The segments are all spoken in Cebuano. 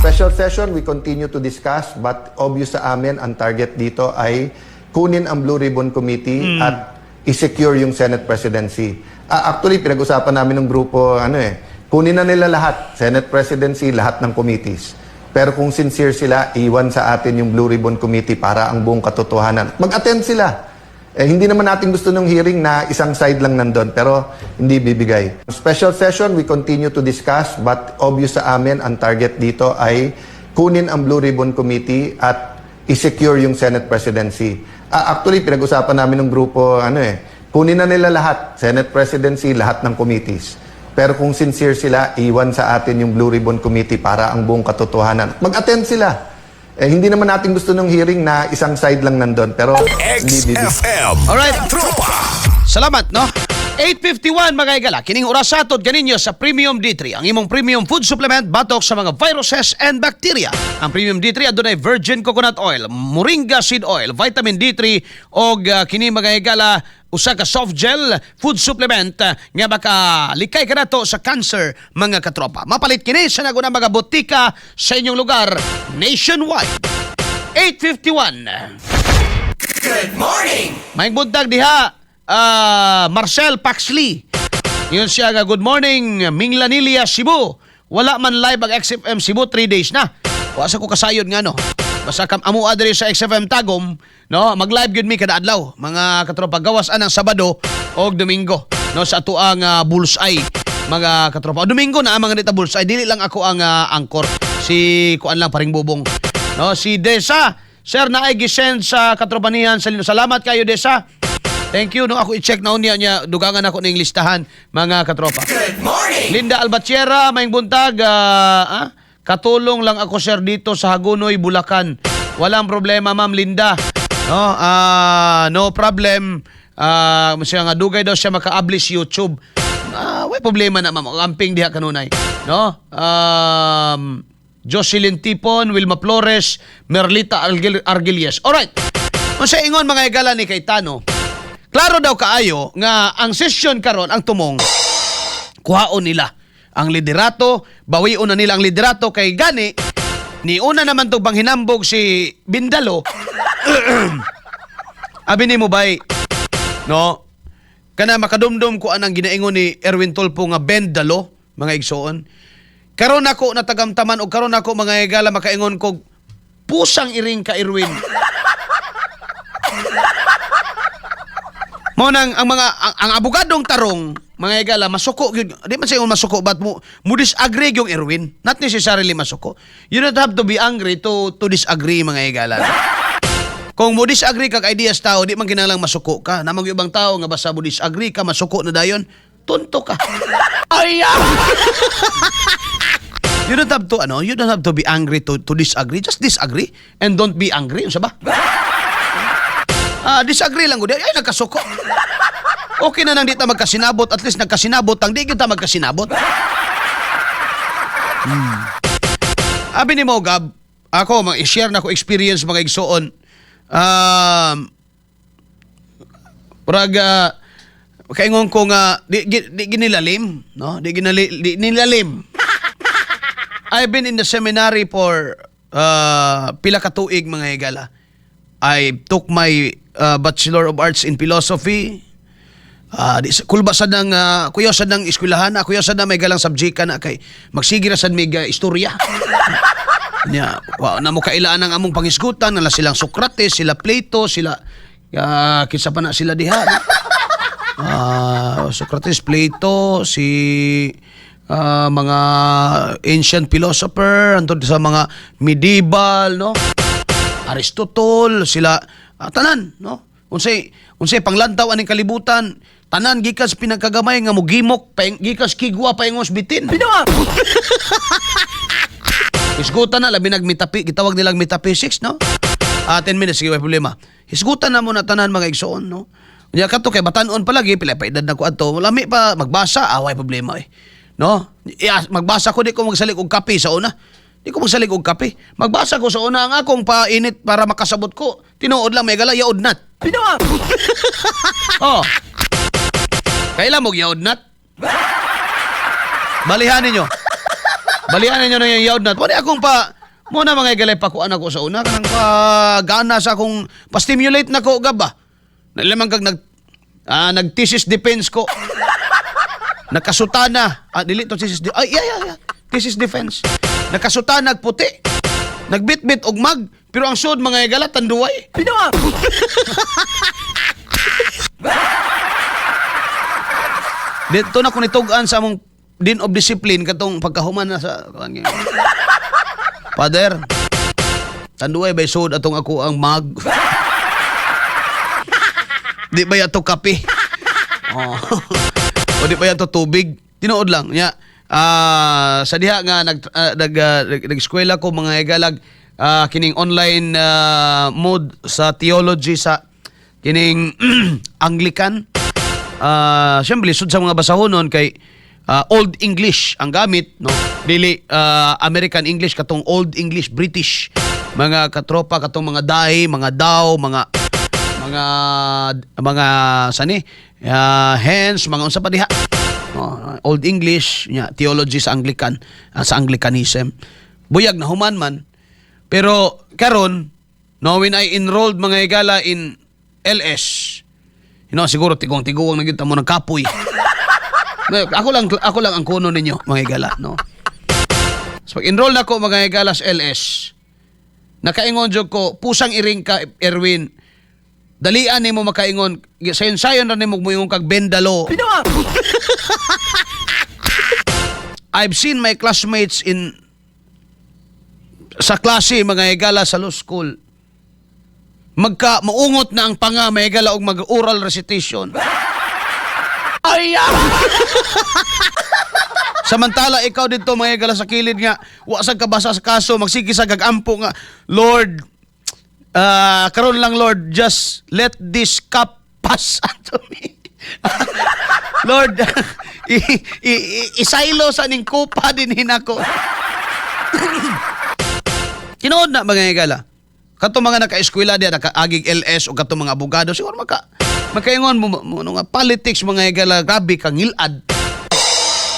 Special session, we continue to discuss, but obvious sa amin, ang target dito ay kunin ang Blue Ribbon Committee at i-secure yung Senate presidency. Actually, pinag-usapan namin ng grupo, ano eh, kunin na nila lahat, Senate presidency, lahat ng committees. Pero kung sincere sila, iwan sa atin yung Blue Ribbon Committee para ang buong katotohanan. Mag-attend sila. Eh, hindi naman natin gusto ng hearing na isang side lang nandun, pero hindi bibigay. Special session, we continue to discuss, but obvious sa amin, ang target dito ay kunin ang Blue Ribbon Committee at i-secure yung Senate presidency. Actually, pinag-usapan namin ng grupo, ano eh, kunin na nila lahat, Senate presidency, lahat ng committees. Pero kung sincere sila, iwan sa atin yung Blue Ribbon Committee para ang buong katotohanan. Mag-attend sila. Eh, hindi naman natin gusto ng hearing na isang side lang nandun, pero hindi bibigay. XFM. Alright. Tropa. Salamat, no? 8:51, mga higala, kining oras satod kaninyo sa Premium D3, ang imong premium food supplement batok sa mga viruses and bacteria. Ang Premium D3 adunay virgin coconut oil, moringa seed oil, vitamin D3 og kini, mga higala, usa ka soft gel food supplement nga makalikay kanato sa cancer, mga katropa. Mapalit kini sa naguna mga botika sa inyong lugar nationwide. 8:51. Good morning. Maayong buntag diha, Marcel Paxley. Yun siya nga, good morning, Minglanilla, Cebu. Wala man live ang XFM Cebu 3 days na. Wa sa ko kasayod nga no. Basta kam amo diri sa XFM Tagum, no, mag-live gyud mi kada adlaw. Mga katropa, gawas anang Sabado og Domingo, no, sa atoang Bullseye, mga katropa. O, Domingo na ang mga dita Bullseye, dili lang ako ang anchor. Si kuan lang, paring bubong. No, si Desa, sir, naay gisend sa katropanihan sa Lino. Salamat kayo, Desa. Thank you. No, ako i-check na unya niya, dugangan ako ning listahan, mga katropa. Good morning. Linda Albachiera, maayong buntag. Katulong lang ako, sir, dito sa Hagonoy, Bulacan. Walang problema, Ma'am Linda. No, no problem. Siya nga dugay daw siya maka-publish YouTube. Way problema na, ma'am. Amping diha kanunay. No? Jocelyn Tipon, Wilma Flores, Merlita Argilies. Alright. Unsa ingon, mga higala, ni Cayetano? Klaro daw kaayo nga ang session karon ang tumong kuhaon nila ang liderato, bawion na nila ang liderato kay gani ni una naman to bang hinambog si Bindalo. Abi nimo bay, no? Kana makadumdum ko anang ginaingon ni Erwin Tulfo nga bendalo, mga igsoon. Karon ako natagamtaman og karon ako, mga higala, makaingon kog pusang iring ka, Erwin. Mo nang ang mga ang abogadong tarong, mga higala, masuko gyud. Di man siya masuko, but mo disagree yung Erwin. Not necessarily masuko. You don't have to be angry to disagree, mga higala. Kung mo disagree kag ideas tao, di man kinahanglang masuko ka. Namang ibang tao nga basta mo disagree ka, masuko na dayon, tonto ka. Ay! You don't have to ano, you don't have to be angry to disagree. Just disagree and don't be angry. Unsa ba? Disagree lang gud. Ay, nagkasuko. Okay na nang di ta magkasinabot, at least nagkasinabot ang di gyud ta magkasinabot. Abi ni mo, Gab, ako ma-share na ko experience, mga igsoon. Murag kaingon ko nga di ginilalim, no? Di nilalim. I've been in the seminary for pila ka tuig, mga higala. I took my Bachelor of Arts in Philosophy. Di, kulba sad ng kuya sad ng eskwelahan na, kuya sad na may galang subject na kay magsige ra sad mig istorya. Nya, wa na mo kailaan ang among pangisgutan nala silang Socrates, sila Plato, sila kinsa pa na sila diha. Socrates, Plato, si mga ancient philosopher, antod sa mga medieval, no? Aristotle, sila tanan, no? Unsay unsay panglantaw aning kalibutan, tanan gikan sa pinagkagamay nga mugimok, gikan sa Kigwa paingos bitin. Hisgutan na, labi gitawag nilang metaphysics, no? 10 minutes, sige, may problema. Hisgutan na mo na tanan, mga igsoon, no? Unya kato kay batanon palagi, pila pa edad na ko adto, lami pa magbasa, away problema eh. No? Iya, magbasa ko, di ko magsalig og kape sa una. Di ko magsalig og kape. Magbasa ko sa una, ang akong painit para makasabot ko. Tinuod lang may gala yaod nat. Oh. Kailan mo yaod nat? Balihan ninyo. Balian ninyo na yung yaw na. Pwede akong pa, muna mga igalay, pakuan ako sa una. Kanang pa, gana sa akong, pa-stimulate na ko, gab ba? Nailamang kag nag-thesis defense ko. Nakasutana. Ah, dili to thesis ay, yeah. Thesis defense. Nakasutana puti. Nagbitbit og mag. Pero ang sud mga igala, tanduay. Pinoa! Dito na ko nitug-an sa among Dean of Discipline katong pagkahuman na sa kuan ngayon. Father, tanduay bay sud atong ako ang mag. Di ba yato kape? Oh. O di ba yato tubig? Tinuod lang nya. Sa diha nga nag eskwela ko mga higalag, kining online mode sa theology sa kining Anglican. Siyempre lisod sa mga basahonon kay Old English ang gamit, no, dili American English, katong Old English British mga katropa, katong mga dai, mga daw, mga sani, hence mga unsa pa diha. No, Old English nya theology sa Anglican, sa Anglicanism. Buyag na human man, pero karon, no, when I enrolled mga higala in LS, siguro tigong-tiguang na gyud ta mo ng kapoy. No, ako lang ang kuno ninyo, mga higala, no. So pag enroll na ko mga higala sa LS, nakaingon jud ko, "Pusang iring ka, Erwin. Dalian nimo makaingon, sayon-sayon ra nimo moingon kag bendalo." Pinoa! I've seen my classmates in sa klase mga higala sa law school. Magka maungot na ang panga mga higala og mag oral recitation. Ay! Samantala ikaw dito mga higala sa kilid nga wa sad kabasa sa kaso, magsige sa gagampo nga, "Lord, karon lang Lord, just let this cup pass unto me. Lord, isaylo sa ning kupa din hinako." Tinuod na mga higala. Kato mga naka-eskwela diya, nakaagig LS o kato mga abogado, siguro makaingon mo no, nga politics mga higala, grabe kang ngilad.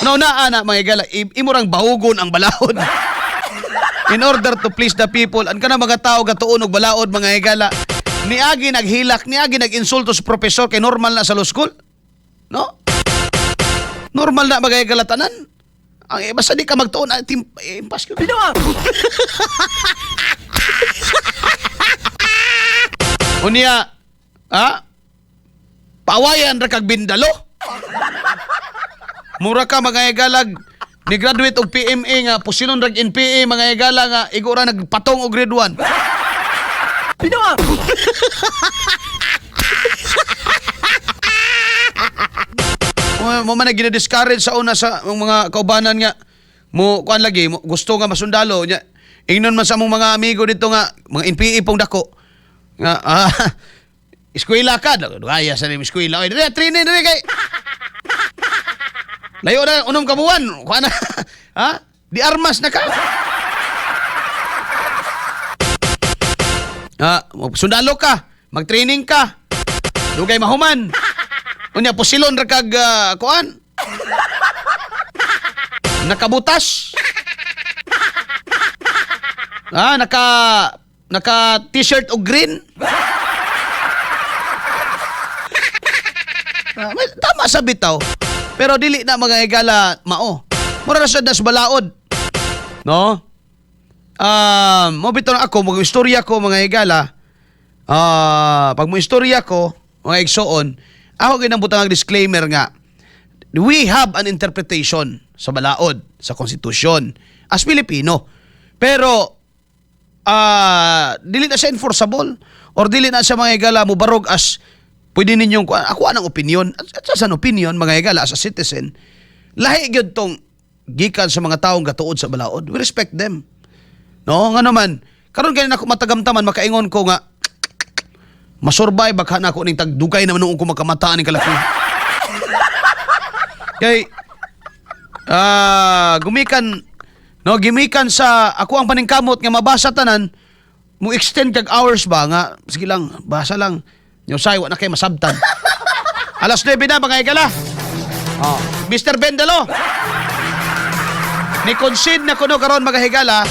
No na ana mga higala, imurang bahugon ang balaod in order to please the people. An kana mga tao gatuon og balaod mga higala. Niagi naghilak, niagi nag-insulto sa profesor kay normal na sa law school. No? Normal na mga higala tanan. Ang basta di ka magtuon, impas ko. Pinoa! Unya, ha? Pawayan ra kag bindalo. Mura ka mga higalag ni graduate og PMA nga pusilon rag NPA mga higala nga igo ra nagpatong og grade 1. Pinoa! Mo man na gina-discourage sa una sa mga kaubanan nga mo kuan lagi mo, gusto nga masundalo nya. Ingnon man sa among mga amigo dito nga mga NPA pong dako nga, eskwela ka, gaya sa nim eskwela, oy, diri training, diri kay layo na unom ka buwan, kuan na ha, di armas na ka. Sundalo ka, mag-training ka, dugay mahuman. Unya pusilon ra kag kuan. Nakabutas. Naka naka t-shirt og green. Tama sa bitaw. Pero dili na mga higala mao. Mura ra sad nas balaod. No? Mo bitaw na ako mag istorya ko mga higala. Pag mo istorya ko, mga igsoon, ako ginambutang ang disclaimer nga we have an interpretation sa balaod, sa konstitusyon as Pilipino. Pero dili na siya enforceable or dili na siya mga higala mo barog as pwede ninyong ako anang opinion at sa opinion mga higala as a citizen, lahi gyud tong gikan sa mga taong gatuod sa balaod. We respect them, no? Nga naman karon gani nako matagamtaman makaingon ko nga masurvive baka na ako ning tagdugay naman noong ko makamataan ning kalaki kay gumikan, no, gimikan sa ako ang paningkamot nga mabasa tanan, mo extend kag hours ba nga sige lang, basa lang nyo say wa na kay masabtan. Alas 9 na mga higala. Oh, Mr. Bendalo. Ni concede na kuno karon, mga higala,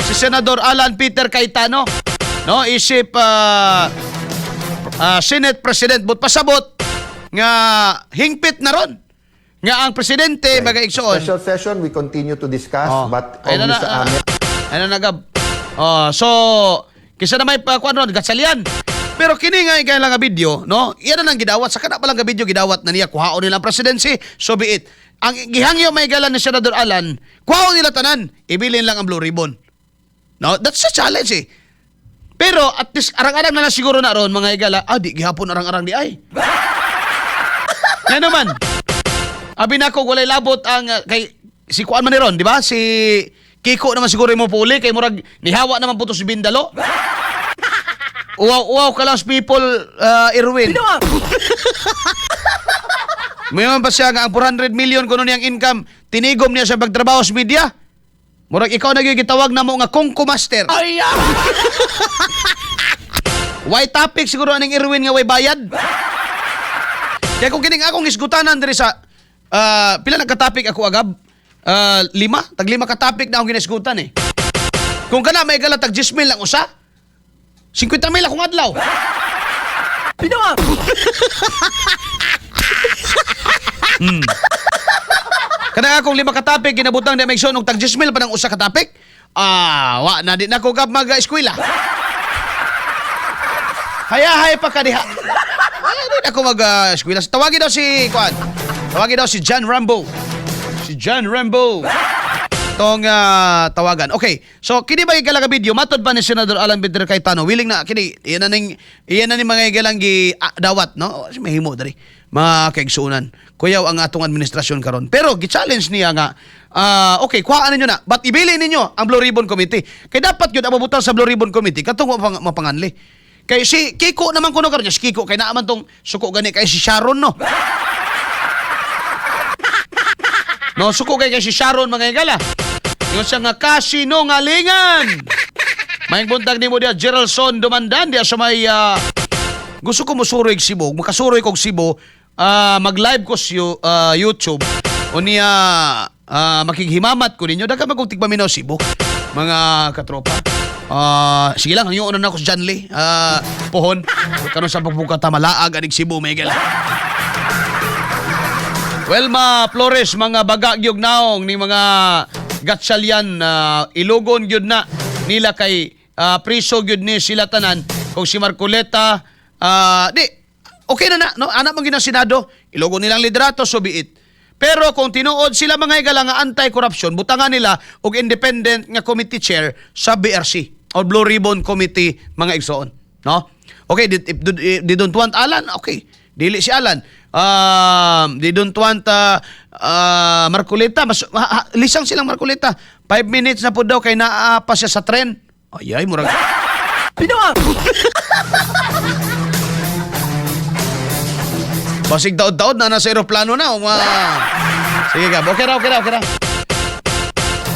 si Senador Alan Peter Cayetano, no, isip Senate President, but pasabot nga hingpit na ron nga ang presidente, mga igsoon. Special session, we continue to discuss, Oh. but Ayun na, obvious sa na, amin. Ayun na nagab. Oh, so kisa na may pa kuan ron Gatchalian. Pero kini nga ikay lang nga video, no? Iyan na nang gidawat sa kana pa lang nga video, gidawat na niya kuhaon nila ang presidency, so be it. Ang gihangyo may gala ni Senador Alan, kuhaon nila tanan, ibilin lang ang Blue Ribbon. No, that's a challenge eh. Pero at least arang-arang na lang siguro na ron, mga higala, di gihapon arang-arang di ay. Nga naman. Abi nako walay labot ang kay si kuan man ni ron, di ba? Si Kiko naman siguro mo puli kay murag nihawa naman puto si Bindalo. Uwaw uwaw ka lang people, Irwin. May man ba siya nga ang 400 million kuno niyang income, tinigom niya sa pagtrabaho sa media? Murag ikaw na gyud gitawag na mo nga Kungko Master. Ay! Why topic siguro aning Irwin nga way bayad? Kaya kung kining akong isgutanan diri sa pila na ka-topic ako agab? Lima, tag lima ka topic na akong ginisgutan eh. Kung kana may gala tag 10 mil lang usa. 50 mil akong adlaw. Binawa! Kana akong lima ka topic ginabutang di may og tag 10 mil pa nang usa ka topic. Ah, wa na di na ko gab mag-eskwela. Hayahay pa ka diha. Ay, di na ko mag-eskwela. Tawagin daw si kuan. Tawagin daw si John Rambo. Si John Rambo. Tong tawagan. Okay. So kini ba ikala ka video matod pa ni Senador Alan Peter Cayetano willing na kini iyan na ning mga igalang gi dawat, no? Si mahimo diri mga kaigsuonan. Kuyaw ang atong administrasyon karon. Pero gi-challenge niya nga okay, kuhaan ninyo na but ibili ninyo ang Blue Ribbon Committee. Kay dapat gyud ang mabutang sa Blue Ribbon Committee katong mapanganli. Kay si Kiko naman kuno karon, si Kiko kay naa man tong suko gani kay si Sharon, no. No, suko kay si Sharon, mga higala. Yung siya nga kasinungalingan. May buntag nimo diya Geraldson Dumandan diya sa may gusto ko musuroy og Cebu. Makasuroy kog Cebu, mag-live ko sa YouTube. O niya makighimamat ko ninyo. Daghan man kong tigpaminaw Cebu, mga katropa. Sige lang, hangyoon na ako sa John Lee. Pohon. Karon sa pagpugkata malaag anig Cebu, Miguel. Welma Flores, mga baga gyud naong ni mga Gatchalian na ilugon gyud na nila kay priso gyud ni sila tanan kung si Marcoleta di okay na na, no, ana man gyud ang Senado, ilugon nilang liderato, so be it. Pero kung tinuod sila, mga higala, nga anti-corruption, butangan nila og independent nga committee chair sa BRC or Blue Ribbon Committee, mga igsoon, no? Okay, if they don't want Alan, okay. Dili si Alan. They don't want Marcoleta. Mas, lisang silang Marcoleta. 5 minutes na po daw kay naa pa siya sa tren. Ay, ay, murag. Binawa! Basig daod-daod na nasa aeroplano na. Sige ka. Okay ra, okay ra, okay ra.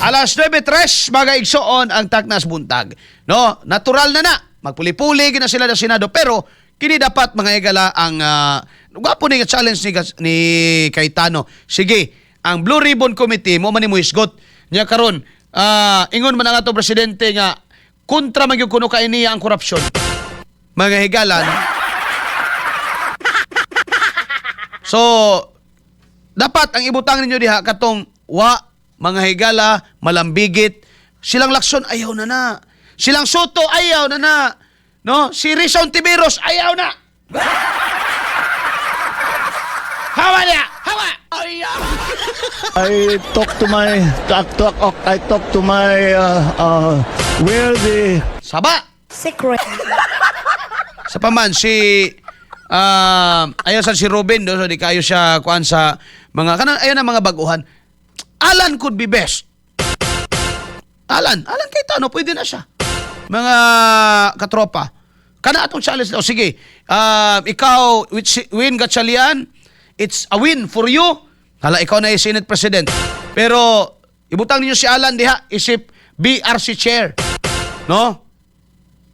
Alas 9:03, mga igsoon, ang taknas buntag. No, natural na na. Magpuli-puli gina sila sa Senado, pero kini dapat, mga higala, ang gwapo ni nga challenge ni Cayetano. Sige, ang Blue Ribbon Committee mo man ni mohisgot. Nya karon, ingon man ang ato presidente nga kontra man gyud kuno kay niya ang korupsyon. Mga higala, no? So, dapat ang ibutang ninyo diha katong wa, mga higala, malambigit. Silang Lacson ayaw na na. Silang Sotto ayaw na na. No? Si Risa Hontiveros ayaw na. Hawa niya! Hawa! I talk to my talk, talk, I talk to my where the Saba! Secret. Sa paman si ayaw sa si Ruben, do, so di kayo siya kuan sa mga kanang ayaw na mga baguhan. Alan could be best. Alan, Alan Cayetano, pwede na siya. Mga katropa. Kana atong challenge. O sige, ikaw, which win Gatchalian, it's a win for you. Hala, ikaw na yung Senate President. Pero, ibutang ninyo si Alan diha, isip BRC Chair. No?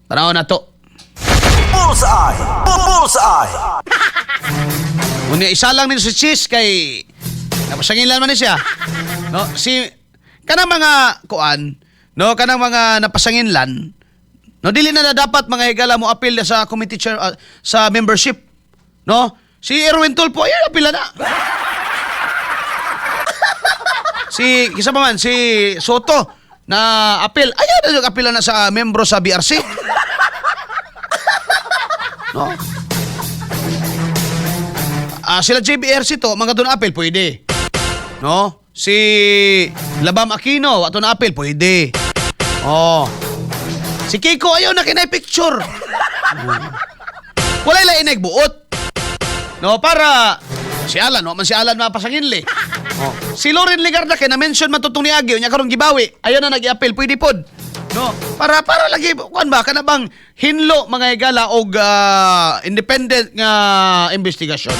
Tanaw na to. Bullseye! Bullseye! Unya isa lang ninyo si Cheese kay napasangilan man ni siya. No, si Kanang mga kuan, no, kanang mga napasanginlan, no, dili na na dapat, mga higala, mo appeal na sa committee chair, sa membership. No? Si Erwin Tulfo, ayun, apila na. Si kisa pa man si Sotto na appeal, ayaw na appeal na sa membro sa BRC. No? Sila JBRC to, mga doon appeal, pwede. No? Si Labam Aquino, ato na appeal, pwede. Oh. Si Kiko, ayaw na kinay picture. Wala lain buot. No, para si Alan, no man si Alan mapasanginli. Oh. Si Loren Legarda kay na-mention man tutong ni Agyo, nya karon gibawi. Ayaw na nag-appeal, pwede pod. No, para lagi kuan ba kana bang hinlo, mga higala, og independent nga investigasyon.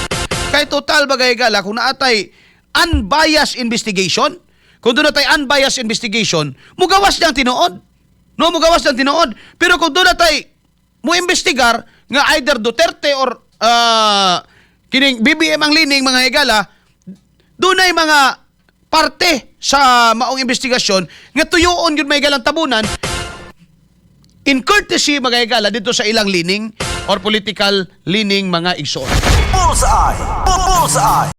Kay total, mga higala, kung naatay unbiased investigation, kung doon natay unbiased investigation, mugawas niyang tinuod. No, mugawas niyang tinuod. Pero kung doon natay mo investigar nga either Duterte or kining BBM ang leaning, mga higala, dunay mga parte sa maong investigasyon nga tuyoon yun may galang tabunan in courtesy, mga higala, dito sa ilang leaning or political leaning, mga igsoon. Bullseye! Bullseye!